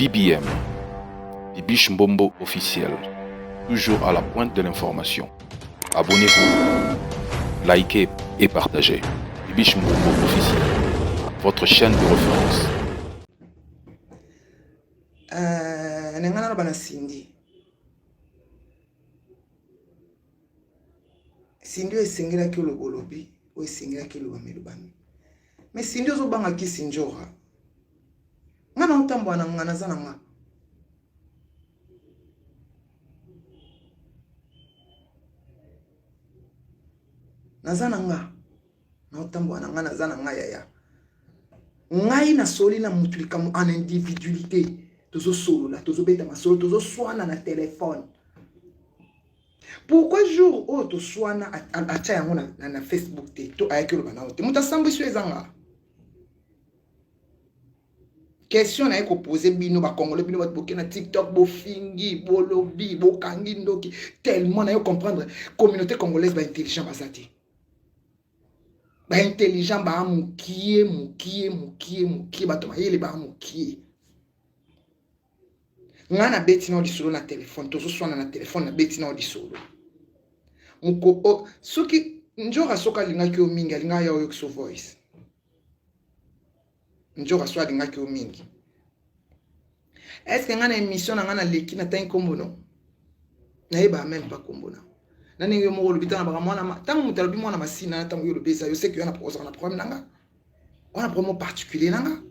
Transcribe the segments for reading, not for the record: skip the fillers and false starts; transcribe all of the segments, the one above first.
BBM, Bibiche Mbombo officiel, toujours à la pointe de l'information. Abonnez-vous, likez et partagez. Bibiche Mbombo officiel, votre chaîne de référence. Euh, na ngai naloba na Cindy. Cindy oyo esengelaki oloba olobi, oyo esengelaki elobama elobami. Mais Cindy ozobanga kisi njora. Nga na otambola na nga naza na nga. Naza na nga. Naotambola na nga naza na nga yaya. Ngai nasoli na mutu likambo en individualité. Tozosolola, tozobeta masolo, tozoswana na telefone. Pourquoi jour oyo toswana atya yango na, na, na Facebook te to ayaki oloba na yo te moto asambwisi yo eza nga question naye kopose bino bakongole bino bato boke na tiktok bofingi bolobi bokangi ndoki tellement naye comprendre communauté congolaise baintelligent baza te baintelligent baa mokie mokie mokie mokie bato mayele baa mokie Nga na beti nao lisolo na telephone tozo swana na telephone na beti nao lisolo moko oh, soki njora soki alingaki yo mingi alingaki ya oyokiso voice njora so alingaki yo mingi est-ce que nga na émission na nga naleki natangi nkombo no nayebaka meme pas nkombo na na ndenge yo moko olobi ntango baka mwana ntango moto alobi mwana masina na ntango yo olobi eza yo seke yo ozalaka na problème na nga wana problème particulier na nga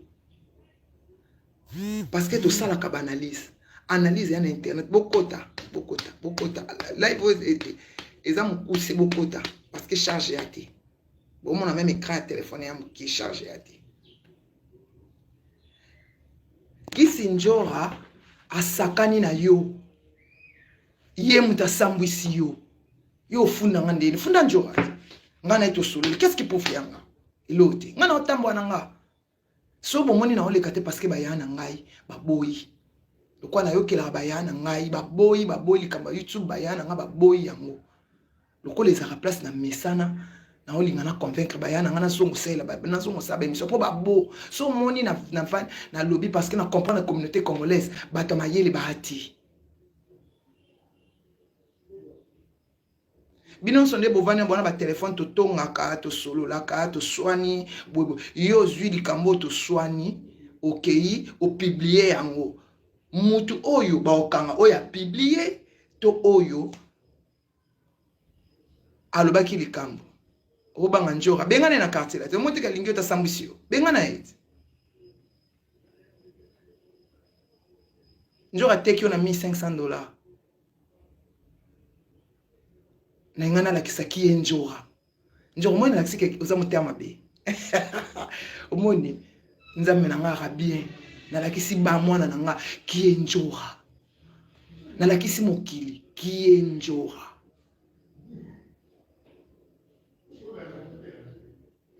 parce que tosalaka ba analyse analyse ya na internet bokota bokota bokota live oyo e, e, eza mokuse bokota parce que charge ya te bomona meme écran ya telefone ya moke charge ya te kisi njora asakani na yo ye moto asambwisi yo yo ofunda nga ndeni funda njora te nga na ye tosololi qu'est ce qui prouve yanga eloko te nga na otambwa na nga Soki bomoni naoleka te parce que baya na ngai baboyi. Lokola nayokelaka baya na ngai baboyi baboyi likambo ya YouTube baya na ngai baboyi yango. Lokola ezalaka place na mesana naolinga na convaincre baya na ngai nazongosalela nazongosala ba émission mpo babo so omoni na, na, nalobi parce que na comprendre communauté congolaise bato ya mayele baati Bino nionso nde bovandi na bona ba telephone totongaka tosololaka toswani boye yo ozwi likambo oyo toswani okeyi opublie yango mutu oyo baokanga oyo apublie to oyo alobaki likambo okobanga njora bengana ye na quartier la te omoni te kalingi yo tasambwisi yo bengana ye te njora ateki yo na 1500 dollars Na nga nalakisa ki ye ndjora. Ndjora omoni nalakisi ke oza motema mabe. Omoni nzambe na nga aka bien. Nalakisi ba mwana na nga ki ye ndjora. Nalakisi mokili ki ye ndjora.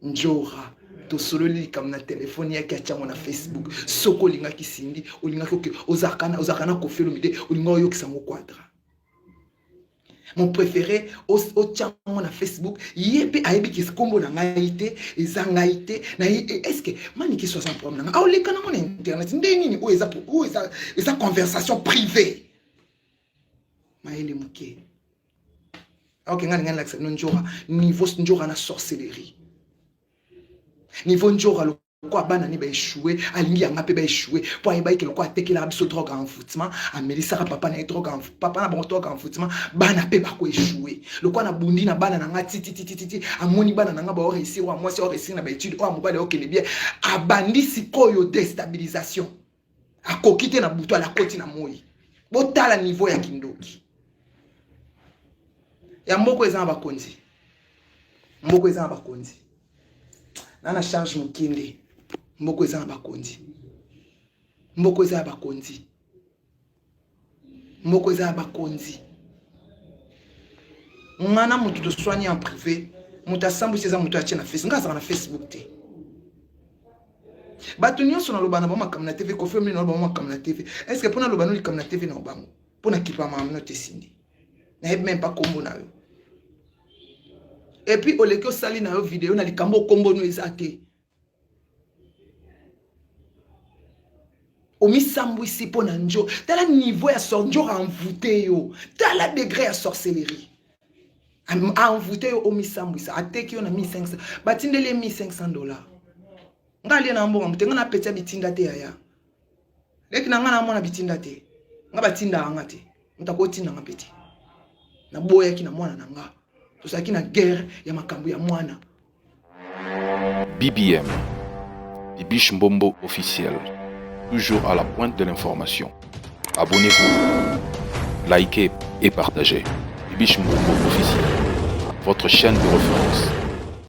Ndjora tosololi likambo na telefone yaki atyango na facebook soki olingaki Cindy olingaki oke ozalaka na Koffi Olomide olingaki oyokisa yango quadra mon préféré otya yango na facebook ye mpe ayebi ke nkombo na ngai te eza ngai te na ye e, est ce que maniki so aza problème na ngai aoleka nango na internet nde nini oyo eza oyo eza eza conversation privée mayele moke ok ngai ngai nalakisa bino njora niveau njora na sorcellerie niveau njora lokola bana ne baechoue alingi yanga mpe baechoue mpo ayebaki ke lokola atekelaka biso drogue envoûtement amelisaka papa na ye drogue papa na bango drogue envoûtement bana mpe bakoechoue lokola nabundi na bana na nga tititititi amoni bana na nga baoreusir oyo mwasi aoreusir na baetude oyo mobali aokende bien abandi sikoyo destabilisation akoki te na butu alakoti na moi botala niveau ya kindoki ya mboko eza na bakonzi mboko eza na bakonzi na na charge mokende mboko eza na bakonzi mboko eza ya bakonzi mboko eza ya bakonzi nga na moto toswani en privé moto asambwisi eza moto atie na facebook nga azalaka na facebook te bato nyonso naloba na bango makambo na tv kofi omini naloba bango makambo na tv est ce que mpo naloba no likambo na tv na bango mpo na kipa makambo no te sindi nayebi meme pa kombo na yo epuis oleki osali na yo video na likambo okombo no eza te. Omisambwisi mpo na njo. Tala niveau ya sor njo envoûte yo. Tala degré ya sorcellerie. Envoûte yo omisambwisa, ateki yo na 1500. Batindeli ye 1500 dollars. Nga alie na mbongo te, nga na petia bitinda te yaya. Leki na nga na mona bitinda te. Nga batindaka nga te. Moto akotinda nga mpe te. Naboyaki na mwana na nga. Tozalaki na guerre ya makambo ya mwana. BBM, Bibiche Mbombo officiel, toujours à la pointe de l'information. Abonnez-vous, likez et partagez. Bibiche Mbombo officiel, votre chaîne de référence.